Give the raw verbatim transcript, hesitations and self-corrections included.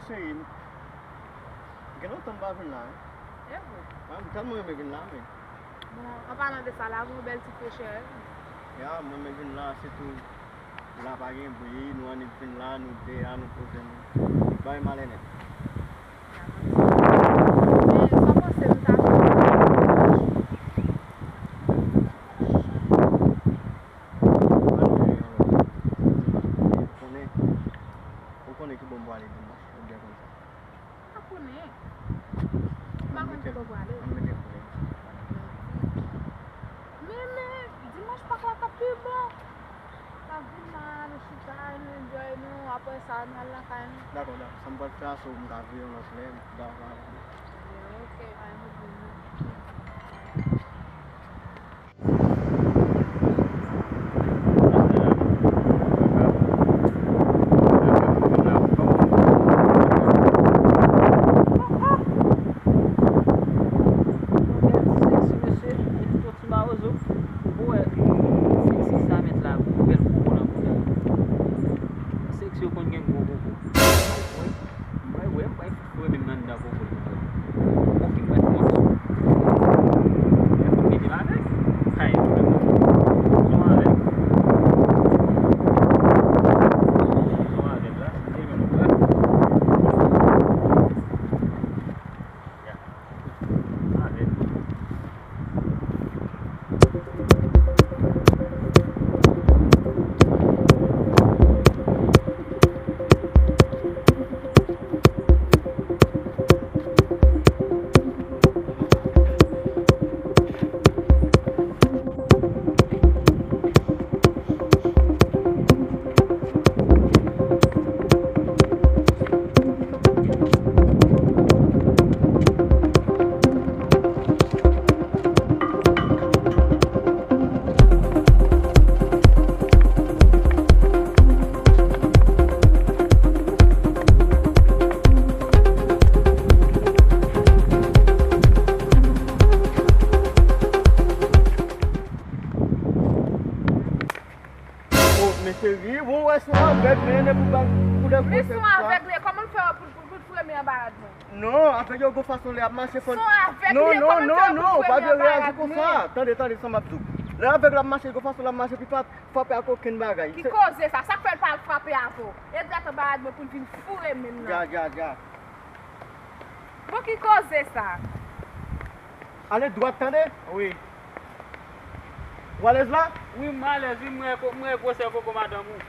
Cheri, gen lontan m pa vin la, wi. E vre? Wi, m tèlman renmen vin la, men. Bon, an palan de sa, la gen yon bèl ti frechè, wi. Ya, mwen menm vin la, sitou la pa gen bri, nou annik vin la, nou de a, nou poze nou. Bay malè nèt. Men, sa w panse nou ta fè? Ann fè yon lòt. Ou konnen, ou konnen ki bò m prale dimanch, ou byen konn sa. Pa konnen. M pa konn kote w prale. Ann mete konnen. Men, men, dimanch Pak la t ap pi bon. N ap vin la, nou chita, nou enjoy nou, apre sa, nou al lakay nou. Dakò, dakò. Sa m pral fè a, se w m ka veye yon lòt lè, m dakò avè w. Ok, pa gen pwoblèm, non. Ti mawozo, ou wè, seksi sa mèt la, gwo bèl koko nan bouda. Seksi yo konn gen gwo koko. Mwen, mwen, mwen, mwen, mwen menm nan anndan koko l. Ok, mwen, mwen. Mwen, mwen, mete m avèk. Ay, mwen, mwen. Zon avèk. Zon avèk la, se menm la. Ya. Avèk. Oh, men cheri, bon, wè son avèg, men ne pou bal pou de. Men son avèg, kòman l fè pou, pou, pou, pou l fremen anba rad mwen? Non, avèg yo gon fason lè ap mache fò. Son avèg, non, non, non, non, pa de reyaji konsa. Tande, tande sa m ap di w. Lè avèg la ap mache, gon fason l ap mache, epi pa frape ak okenn bagay. Ki koze sa? Sa k fè l pa al frape avè w? E dwat anba rad mwen pou l vin foure men nan. Dja, dja, dja. Bon, ki koze sa? Ale dwat, tande? Wi. Ou alèz la? Wi, m alèz, wi, m wè ko-, m wè gwosè koko madanm ou.